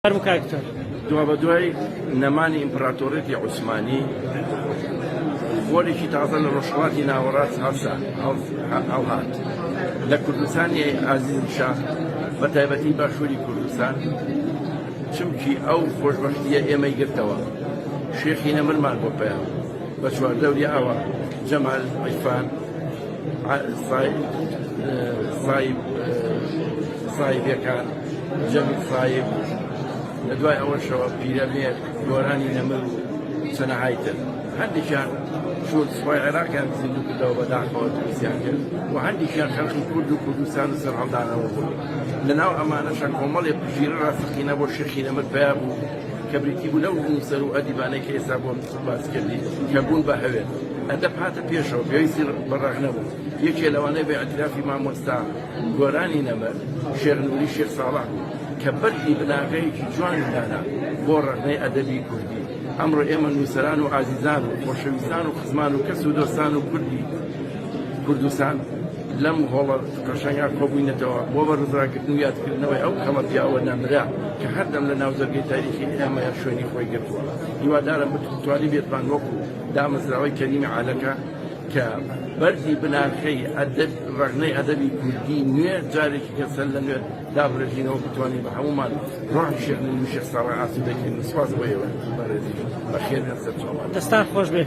فەرموو کاک دکتۆر. دوابەدوای نەمانی ئیمپراتۆریەتی عوسمانی، خۆرێکی تازە لە ڕۆژهەڵاتی ناوەڕاست هەڵسا هەڵهات. لە کوردستانی ئازیزیشا بە تایبەتی باشووری کوردستان چمکی ئەو خۆشبەختییە ئێمەی گرتەوە. شێخی نەمرمان بۆ پەیا بوو. بە چواردەوری ئەوە جەمال عیرفان، سایب سایبەکان، جەمیل سایب، لە دوای ئەوەشەوە پیرەمێرد، گۆرانی نەمر و چەنەهای تر. هەندێکیان چوون سوپای عێراقیان زیندوو کردەوە بەداخەوە دروستیان کرد و هەندێکیان خەڵکی کورد و کوردستان و سەرهەڵدانەوە بوون. لەناو ئەمانەشا کۆمەڵێ پژیرە ڕاستەقینە بۆ شێخی نەمر پەیا بوو کە بریتی بوو لەو نووسەر و ئەدیبانەی کە ئێستا بۆم باس کردی کە بوون بە هەوێن. ئەدەب هاتە پێشەوە، پێویستی بە ڕەخنە بوو. یەکێ لەوانەی بە ئیعترافی مامۆستا گۆرانی نەمر، شێخ نوری شێخ ساڵح بوو کە بەردی بناغەیەکی جوانی دانا بۆ ڕەخنەی ئەدەبی کوردی. ئەمڕۆ ئێمە نووسەران و ئازیزان و خۆشەویستان و خزمان و کەس و دۆستان و کوردی کوردستان لەم هۆڵە قەشەنگە کۆبووینەتەوە بۆ بەرزڕاگرتن و یادکردنەوەی ئەو کەڵە پیاوە نەمرە کە هەردەم لە ناو جەرگەی تاریخی ئێمەیا شوێنی خۆی گرتووە. هیوادارم بتوانیبێتمان وەکوو دامەزراوەی کەریمی عالەکە کە بەردی بناخەی ئەدەب ڕەخنەی ئەدەبی کوردی نوێ جارێکی کە سەر لە نوێ دابڕێژینەوە بتوانین بە هەموومان ڕۆحی شێخ نوری و شێخ ساڵح ئاسوودە کەین. سوپاس بۆ ئێوە بەڕێزیش بەخێر بێن سەرچاوان. دەستان خۆش بێ.